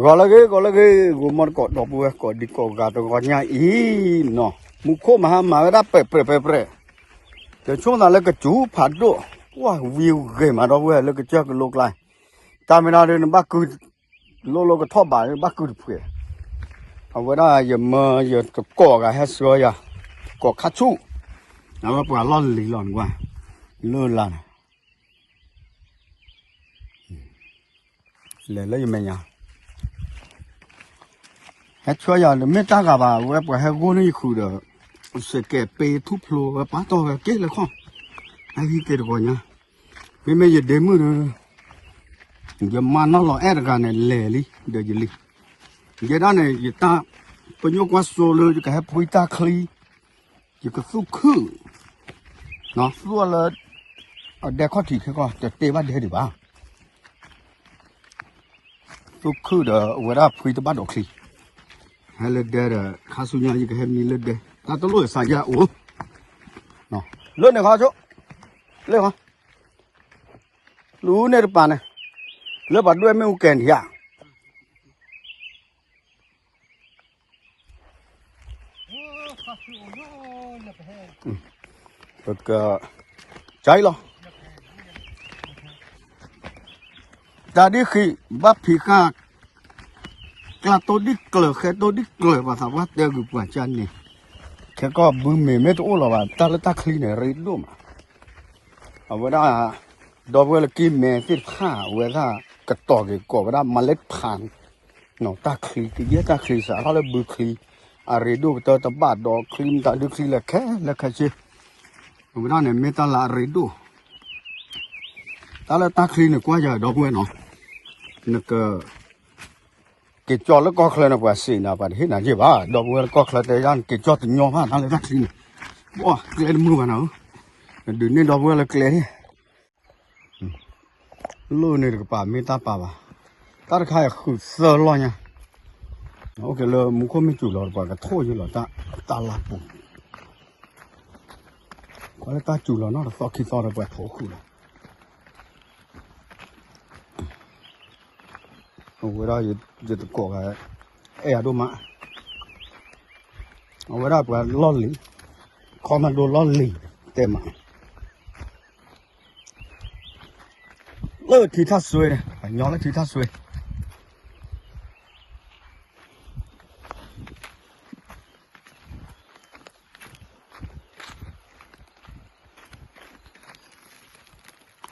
ဂီၤလၢဂ့ၤ ဂီၤလၢဂ့ၤ ဂိၤမီတကိးဒီပုၢ်ဝဲၢ်ကိးဒံကိးဂၤတဂီၤညါအံၤနီၤ, မူခိၣ်မဟါမၤဝဲဒၣ်ပဲာ်ပြဲးပဲာ်ပြဲး, ယဆိကမိၣ်သးလၢကစူၤဖးဒိၣ်, ပှၢ်ဝံၤဂ့ၤမးဒီပုၢ်ဝဲၢ်လၢကစၢၢ်ကလိကျါ, တၢ်မ့ၢ်ဒၣ်ဒ်နဘၣ်ကုၢ်, လိၣ်လိၣ်ကထီၣ်ဘးဘၣ်ကုၢ်တဖှဲး, အဝဲဒၣ်ယမၢယတကိးဂၤဟဲဆှၢယၤ, ကိးခါဆူၣ်, အဝဲပှၤလီၢ်လံၤလီၤနကွၢ်, လၢလၢ်န့ၣ် လဲၤလၢယမဲာ်ညါ, ဟဲဆှၢယၤတမ့ၢ်တၢ်ဂၤဘၣ်, အဝဲပှၤဟဲဂိၢ်န့ၢ်ယဃုာ်ဒီး, စဲးကဲးပ့ထူၣ်ဖျိဝဲပာ်တီၢ်ဝဲက့ၤလၢခီၣ်, ဟဲဟံးက့ၤတဂီၤညါ, မ့မ့ၢ်ယဒ့မုၣ်ဒီး, ယမါနီၢ်လီၤအဲၣ်တဂၤန့ၣ်လဲၤလံ, ဒီးယလံ, ယဲဒၣ်န့ၣ် ယတၢ်, ပညိၣ်ကွၢ်စိလၢယကဟဲဖှံတၢ်ချံ, ယကသူၣ်ခုၣ်, သူၣ်လၢ, အဒဲခီၣ်ထံးခဲကီၢ် တတ့ဘၣ်ဒဲဒံးဘၣ် သူၣ်ခုၣ်ဒီးအဝဲဒၣ်ဖှံတဘၣ်ဒိးချံ, ဟဲလၢဒဲဒီး ခါဆူညါယကဟဲမံလၢဒဲ, တၢ်တလိၣ်စးယအိၣ်, လၢန့ၣ်ခီဆိ, လၢခီ, လူန့ၣ်တပၤန့ၣ်, လၢပှၤဒွဲၣ်မ့ၣ်အူကဲနံၤဧါ ပက, ကလီၤ, တၢ်ဒ်ဃံ, ဘၣ်ဖံးဃာ်, ကျါတိၢ်ဒ်ကျၢၤ ဃဲတိၢ်ဒ်ကျၢၤ ပှၤသးပှၢ်တဲဂုာ်ပှၤကၢ်န့ၣ်, ခဲကီၢ်ဘုမ့ၢ်မ့ၢ်တအိၣ်လီၤဘၣ် တၢ်လၢတၢ်ချံန့ၣ် ရ့ဒိၣ်မး, အဝဲဒၣ်, ဒီပုၢ်ဝဲၢ်လၢက့ၤမဲာ်သ့ၣ်တဖၣ် အဝဲဒၣ်, ကတီၤက့ၤကိးဝဲဒၣ် မၤလၢဖၣ် တၢ်ချံ ကယဲၢ်တၢ်ချံစးထီၣ်လၢဘုချံ, အရ့ဒိၣ်ကတၢၢ်တဘၣ်ဒီးချံမတၤဒုချံလဲၤခဲလၢာ်ခဲဆ့, အဝဲဒၣ်န့ၣ်မ့ၢ်တၢ်လၢအရ့ဒိၣ်, တၢ်လၢတၢ်ချံန့ၣ်ကွၢ်ယၤဒီပုၢ်ဝဲၢ်နီၤ, နက, က့ၤကၠီလၢကီၢ်ချၢန့ၣ် ပှၤစံးနၤ ပှၤတဟ့ၣ်နၤယ့ၢ်ဘၣ်, ဒီပုၢ်ဝဲၢ်လၢကီၢ်ချၢတဲယၤန့ၣ် က့ၤကၠီတညီဘၣ် တၢ်လၢတၢ်ချံန့ၣ်, ဘီၣ်ကျဲတမုာ်ဘၣ်နၤဧၢ, နဒုးန့ၢ်ဒီပုၢ်ဝဲၢ်လၢကျဲန့ၣ် လိၣ်န့ၣ်တကပၤမ့ၢ်တၢ်ပာ်ဘၣ်, တၢ်တခါအံၤဃုာ်သၢလီၢ်ညါ, အိၣ်က့ၤလၢမူခိၣ်မ့ၢ်စူၤလီၤ ပှၤကထိၣ်ယ့ၢ်လီၤ တၢ်လၢပူၤ, ပှၤလၢတၢ်စူၤလီၤနီၢ်တသီခံသီဒီးပှၤထိၣ်ဃုာ်လီၤ, အဝဲဒၣ်ယတကိးဂၤ, အဲၣ်ယၤဒိၣ်မး, အဝဲဒၣ်ပှၤလီၢ်လံၤ, ခီမဒိလီၢ်လံၤ, တဲမး လၢထံထၣ်စွ့, ပှၤညီလၢထံထၣ်စွ့,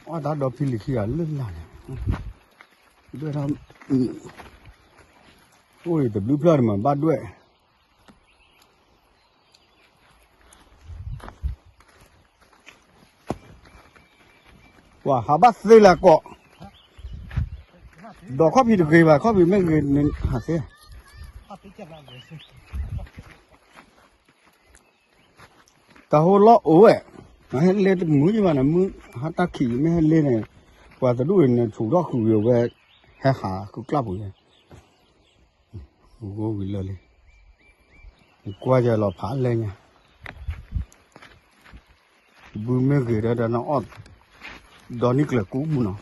အီၣ်တၢ်ဒီဖံလံၤခံဂၤလၢလၢ်န့ၣ်, ဒွဲၣ်ထီၣ်, အိၣ်အံၤတဘျုးဖျၢၣ်တမးဘၣ်ဒွဲၣ် ပှၤဟးဘၣ်သ့လၢကိး, ဒီးခီၣ်ဖံးတဂ့ၤဘၣ် ခီၣ်ဖံးမ့ၢ်ဂ့ၤန့ၣ်ဟးသ့, တၢ်ဟိလီၢ်အိၣ်ဝဲ, ဟဲလဲတမုာ်ယဘၣ်န့ၣ် မုၢ်ဟါတၢ်ခံးမ့ၢ်ဟဲလဲန့ၣ်, ပှၤတဒူၣ်အံၤန့ၣ် ဆူးထီၣ်ဃုာ်ဝဲ, ဟဲဟးဃုကျၢ်ပူၤယဲ, ဂိၢ်ဝံၤလၢာ်လံ, ကွၢ်ယဲလီၤဖးလဲၢ်ညါ ဘုမ့ၢ်ဂ့ၤဒီးနအီၣ်, ဒီနံၣ်ကျၢၤကူမုၢ်နီၤ,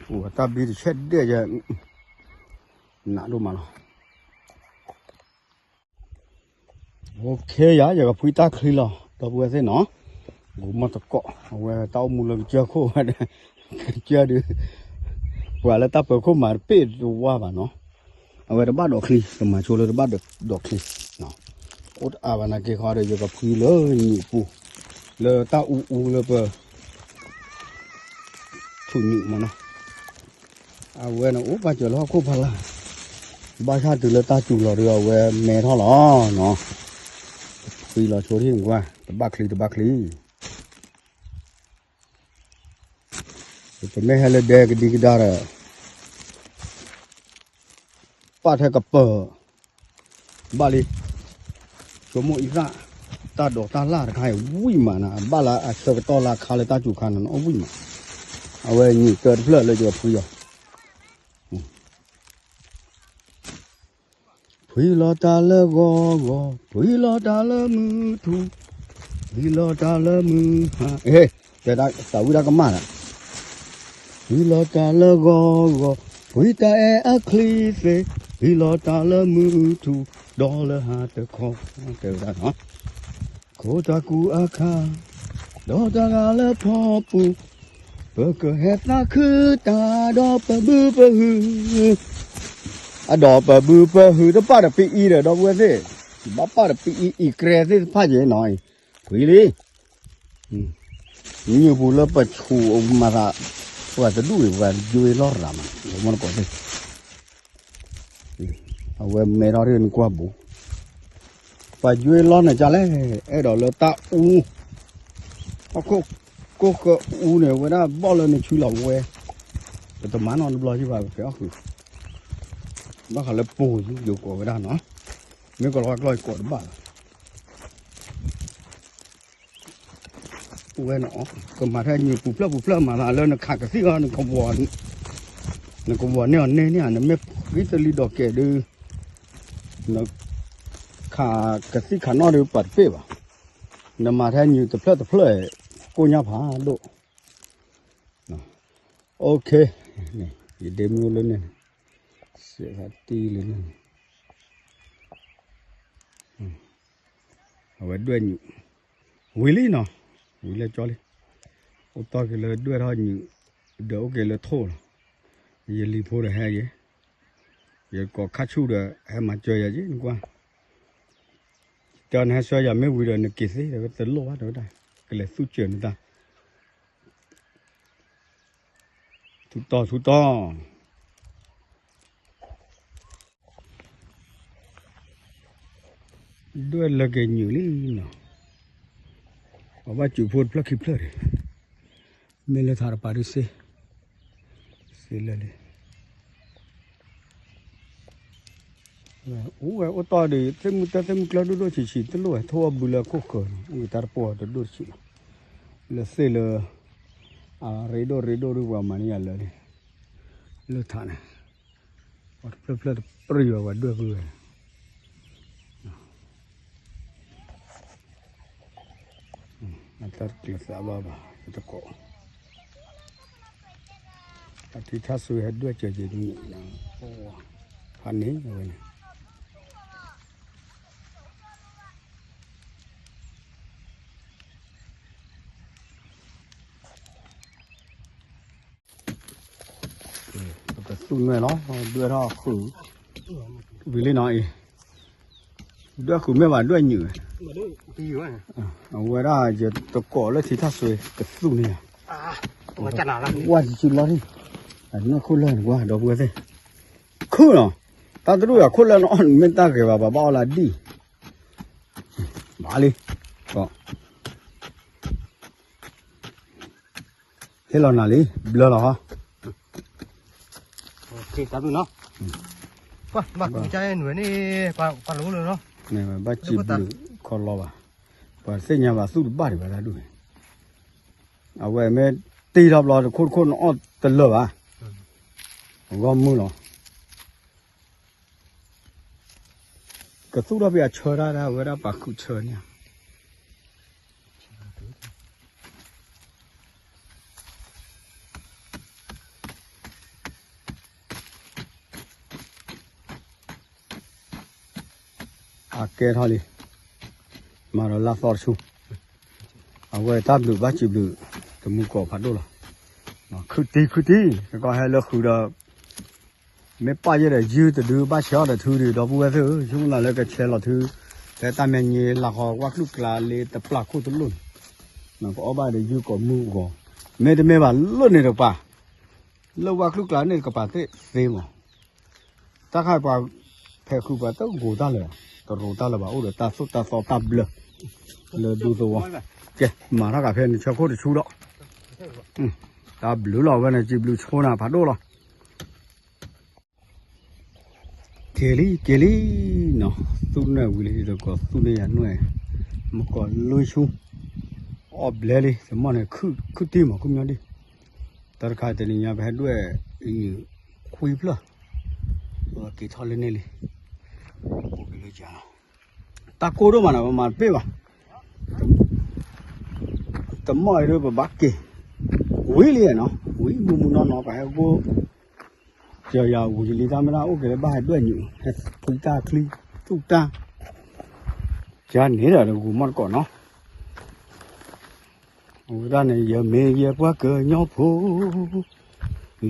အိၣ်တၢ်ဘံတဆဲးဒဲးယဲ, နးဒိၣ်မးလီၤ, OK ယၤ ယကဖှံတၢ်ချံလီၤ ဒီပုၢ်ဝဲၢ်သ့ၣ်နီၤ, ဂိၤမီၢ်တကိး အဝဲတၢ်အိၣ်မူလၢကစၢၢ်ခိၣ်ဝဲဒီး, ကစၢၢ်ဒုး, ပှၤလၢတၢ်ပၢၤခိၣ်မၤတပ့ၢ်တဝါဘၣ်နီၤ, အဝဲတဘၣ်ဒီးချံ ကမၤဆိလၢတဘၣ်ဒီးချံ, အိၣ်တအါဘၣ်နာ်က့ၤခီဒီး ယကဖှံလၢညၣ်ပူၤ, လၢတၢ်အူအူလၢပ, ဆူၣ်ညၣ်မနီၤ, အဝဲန့ၣ်အိၣ်ဘၣ်စၢၤလၢဟီၣ်ခိၣ်ဖီလာ်, ဘၣ်ဆၣ်တုၤလၢတၢ်စူၤလီၤဒီး အဝဲမဲထီၣ်လီၤနီၤ, ဖှံလီၤဆိထံၣ်ကွၢ် တဘၣ်ချံတဘၣ်ချံ ပမ့ၢ်ဟဲလၢဒဲကဒံကဒါဒီး, ပာ်ထဲကပၢၤ, ဘၣ်လံ, ဆိကမိၣ်အံသၣ်, တၢ်ဒိးတၢ်လၢ်တခါအံၤဝံၣ်မးနၤ ဘၣ်လၢအဆၢကတီၢ်လၢအခါလၢတၢ်စူၤခါန့ၣ် အဝံၣ်မး, အဝဲညၣ်ကၢတဖျၢၣ်လၢယကဖှံအီၤ ဖှံလီၤတၢ်လၢဂီၤဂီၤ, ဖှံလီၤတၢ်လၢမုၢ်ထူၣ်, ဖှံလီၤတၢ်လၢမုၢ်ဟါ, ဟ့, တဲဒၣ်သးဝံၣ်ဒၣ်ကမၣ်ဒီး, ဟံးလီၤတၢ်လၢဂီၤဂီၤ, ဝံတၢ်အဲၣ်အချံသ့, ဟံးလီၤတၢ်လၢမုၢ်ထူၣ်, ဒီးလၢဟါတခီ, တဲဝဲဒၣ်နီၤ, ခိတၢ်ကူအါခါ, ဒီးတၢ်ဂၤလၢဖီပူၤ, ပကဟဲသးခုတၢ်ဒီးပဘုပဟု, အဒီးပဘုပဟုတပာ်ဒီးပအံၤဒီး ဒီပုၢ်ဝဲၢ်သ့ၣ်, ဘၣ်ပာ်ဒီးပအံၤအံၤကြဲသ့ၣ်တဖၣ်က့ၤနီၤ, ဖှံလံ ညၣ်ပူၤလၢပဆူၣ်မၤသး, ပှၤတဒူၣ်အံၤ ပှၤယွ့လီၤရၤမး, မနကိးသ့ၣ်, အဝဲမဲထီၣ်ရ့ၣ်နကွၢ်ဘူး, ပှၤယွ့လီၤန့ၣ်ကလဲၣ်, အဲၣ်ဒိးလၢတၢ်အူ, ဟီၣ်ခိၣ်, ကိၣ်ဃၢအူန့ၣ် ဝဲဒၣ်ဘီၣ်လၢနဆူလီၤဝဲ, ပတမၤနီတဘျီယံၤဘၣ် ပကဲအီၣ်ဃုာ်, ဘၣ်ဃးလၢပူၤယိၤကိးဝဲဒၣ်နီၤ, မ့ၢ်ကိးလီၤဝဲကျီၢ်ယကိးတဘၣ်လီၤ ဝဲနီၤ, ကမၤထဲညၣ်ပူၤဖျၢၣ်ပူၤဖျၢၣ် မၤသးလၢနခးကသံၣ်အီၤ, နကဝီၤန့ၢ်အီၤန့ၢ်န့ၣ်ဧါ, နမ့ၢ်ဃံတလံၤဒီးကဲးဒုး, နခးကသံၣ်ခးနီၣ်ဒုးပာ်တပ့ၢ်ဘၣ်, နမၤထဲညၣ်တဖျၢၣ်တဖျၢၣ်, ကိၣ်ညါဖးဒိၣ်, OK, ယဒ့မုၢ်လၢန့ၣ်, စဲးသးတံၢ်လၢန့ၣ်, အဝဲဒွဲၣ်ညၣ်, ဝံၤလံနီၤ, ဝံၤလၢကၠီလံ, အိၣ်တီၢ်က့ၤလၢဒွဲၣ်ထီၣ်ညၣ်, ဒီးအိၣ်က့ၤလၢထိၣ်လီၤ, ယလံၤဖိဒီးဟဲယဲ, ယကိးခါဆူၣ်ဒီးဟဲမၤစၢၤယၤက့ၤနကွၢ်, တဲနဟဲဆှၢယၤမ့ၢ်ဝံၤဒီး နက့ၤသ့ဒီးဝဲတလိၣ်ဘၣ်တဲဝဲဒၣ်, ကလဲၤသူစၢၤနတၢ်, ထူတီထူတီ ဒွဲၣ်လၢက့ၤညၣ်လံနီၤ, ပှၤဘၣ်စူးဖိတဖျၢၣ်ခံဖျၢၣ်န့ၣ်, မ့ၢ်လၢထးတပၤဒုးစ့, စ့လၢလံ, အိၣ်ဝဲအိၣ်တီၢ်ဒီး သ့ၣ်မုၢ်တၢ်သ့ၣ်မုၢ်ကျၢၢ်ဒိၣ်ဒိၣ်ဆံးဆံး တလိၣ်ဝဲ ထိၣ်အီၣ်ဘုလၢခိၣ်ဃၢၤနီၤ, အိၣ်က့ၤတၢ်တပီၢ်တဒိၣ်တဆံးလီၤ, လၢသ့ၣ်လၢ အရ့ဒိၣ်ရ့ဒိၣ်ဒုးပှၤမၤန့ၢ်ယၤလၢာ်လံ, လၢထးန့ၣ် ပှၤတဖျၢၣ်ဖျၢၣ်တပြံၢ်အီၤပှၤဒွဲၣ်ဖုဝဲ, အတၢ်တကျၢၤသးဘၣ်ဘၣ် ပတကိး, အထံထၣ်စွ့ဟဲဒွဲၣ်စၢၤက့ၤတမံၤ, ဖးန့ၣ်အဝဲန့ၣ် ပကသူၣ်နွဲၣ်လီၤ, ဒွဲၣ်ထီၣ်ဃုာ်, ဝံၤလံနီၤအံၤ, ဒွဲၣ်ဃုာ်မ့ၢ်ဘၣ်ဒွဲၣ်ညၣ်, အဝဲဒၣ်ယတကိးလၢထံထၣ်စွ့ကသူၣ်န့ၣ်, ဝါတစုလီၤန့ၣ်, အနီၢ်ခိၣ်လၢနကွၢ် ဒီပုၢ်ဝဲၢ်သ့ၣ်, ခုၣ်နီၤ, တၢ်တဒူၣ်အခိၣ်လၢနအီၣ်မ့ၢ်တၢ်ဂ့ၤဘၣ် ပှၤဘၣ်အီၣ်လၢဒံၣ် ဘၣ်လံ, ဟ့ၣ်လီၤနၤလံ ဘျၢလီၤဟီ, ဘၣ်စံးဘျုးခီလီၤဘၣ်, ပှၤသ့ၣ်ညါဘၣ်သူၣ်တဘၣ်ဒံးဘၣ်တၢ်ဒူၣ်န့ၣ်, အဝဲမ့ၢ်တ့ထီၣ်ဘျီတခိၣ်တခိၣ် နအီၣ်တလၢာ်ဘၣ်, ဂီၢ်မုၢ်လီၤ ကသူၣ်ထီၣ်ဖဲအဆၢတၢ်ဒၣ်ဝဲဒၣ်ပှၤခုးဆၢန့ၣ်, အကဲထီၣ်လံ, မၤဒီးလၢသီတဆူ, အဝဲတၢ်ဘျုးဘၣ်စံးဘျုး, တမူကီၢ်ဖးဒိၣ်လီၤ, ခုတံခုတံ, ကီဟဲလၢဃုာ်ဒီး မ့ၢ်ပၢ်ယဲဒီးယုၢ်တဒု ဘၣ်ဆဲးအီၣ်ဒီးထုဒု ဒီပုၢ်ဝဲၢ်သ့ၣ်ဧၢ, ဆိကမိၣ်လၢကဆဲးလီၤထု, ဖဲတၢ်မဲာ်ညါလၢဃီ ဝၣ်ချုးကျါလၢတပျၢ်ခိၣ်တလိၣ်န့ၣ်, ကအီၣ်ဘၣ်ဒီးယုၢ်ကိးမုၢ်အဂီၢ်, မ့တမ့ၢ်ဘၣ်လၢန့ၣ်တကပၤ, လၢဝၣ်ချုးကျါန့ၣ်တကပၤသ့ၣ်သ့မး, တၢ်ခါပှၤ ဖဲးဃုပှၤတဂိၤတၢ်လၢၤ, တရိးတၢ်လၢၤဘၣ် အိၣ်ဒီးတၢ်သိၣ်တၢ်သီတၢ်ဘျၢ, လၢဒူသဝီ, ကဲ မၤထီၣ်ကးဖဲနဆၢခိၣ်တဆူဒီး, တၢ်ဘျုးလီၤဝဲန့ၣ် စံးဘျုးဆိနၤဖးဒိၣ်လီၤ. က့ၤလံ က့ၤလံနီၤ, သူၣ်နွဲၣ်ဝံၤလံ တကိးသူၣ်န့ၢ်ယၤနွဲၣ်, မကီၢ်လွံၢ်ဆူ, အီၣ်ဘျဲလံ တမီၢ်န့ၣ် ခုၣ်တံၢ်မး ခုၣ်မညီဒံၣ်, တၢ်တခါတနံၤညါ ပဟဲဒွဲၣ်အံၤ ခွံဖျၢၣ်, က့ၤထီၣ်လၢန့ၣ်လံ, အိၣ်က့ၤလၢယၤလီၤ. တၢ်ကိၢ်ဒိၣ်မးနီၤ ပမၤတပ့ၢ်ဘၣ်. တမီၢ်အံၤဒ်ပဘၣ်က့ၤ, ဝံၤလံနီၤ ဝံၤမုၢ်မုၢ်နီၢ်နီၢ် ပှၤဟဲဂိၣ် ကယၤဝံၤလံ တၢ်မ့ၢ်ဒၣ်အိၣ်က့ၤလၢဘၣ်ဟဲဒွဲၣ်ညူး ဟဲဖှံတၢ်ချံသူၣ်တၢ် ယၤန့ၣ်ဒီးတဂူၤမီၢ်တကိးနီၤ, အဝဲဒၣ်န့ၣ် ယမ့ၢ်ယပှၤကညီဖိ,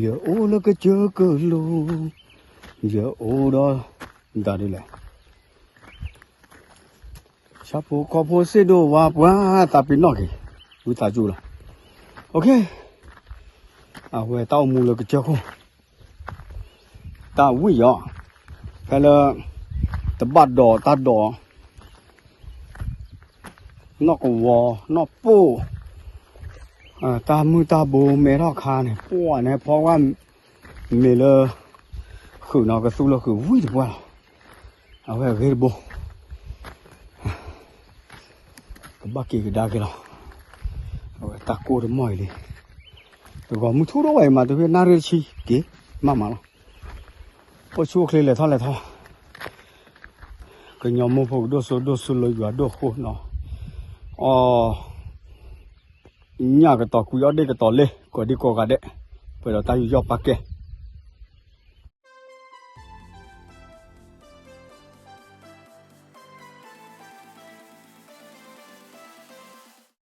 ယအိၣ်လၢကစၢၢ်ကလိၤ, ယအိၣ်ဒီး မတၤဒ်လဲၣ် ဆၣ်ဖိကီၢ်ဖိစ့ၢ်ဒိၣ်ဝါပှၢ်သးပ့ၤနီၣ်က့ၤ ဝံသးစူၤလီၤ. အဝဲတၢ်အိၣ်မူလၢကစၢၢ်ခိၣ် တၢ်ဝံၣ်ယီၤ ဖဲလၢ တဘၣ်ဒိးတၢ်ဒိး နီၢ်ကဝီၤ နီၢ်ပိၢ် တၢ်မုၢ်တၢ်ဘိမ့ၢ်ထီၣ်ခါန့ၣ် ပှၢ်န့ၣ်ဖီဝါ မ့ၢ်လၢ ဃုာ်နီၤကသူလၢဃုာ်ဝံၣ်တပှၢ်လီၤ. အဝဲအဂ့ၢ်တဘိ ကဘၣ်က့ၤကဒါက့ၤလီၤ. အဝဲတၢ်ကိၢ်တမီၢ်အံၤလံ. တဂီၤမုၢ်ထူၣ်ဒိၣ်ဝဲအံၤမး တဖဲနၣ်ရံၣ်တဆံက့ၤ မးမးလီၤ. အိၣ်ဆူၣ်အိၣ်ချ့လဲၤထီၣ်လဲၤထီၣ် ကညီမိၢ်ဖိကဒိၣ်စိဒိၣ်စိလၢယွၤဒိၣ်ဃိနီၤ. အီ ညၣ်ကတီၤကွံအီၣ်ဒ့ၣ်ကတီၤလ့ ကိးဒံကိးဂၤဒဲး ပှဲၤဒီးတၢ်ယူးယီၣ်ပာ်ကဲ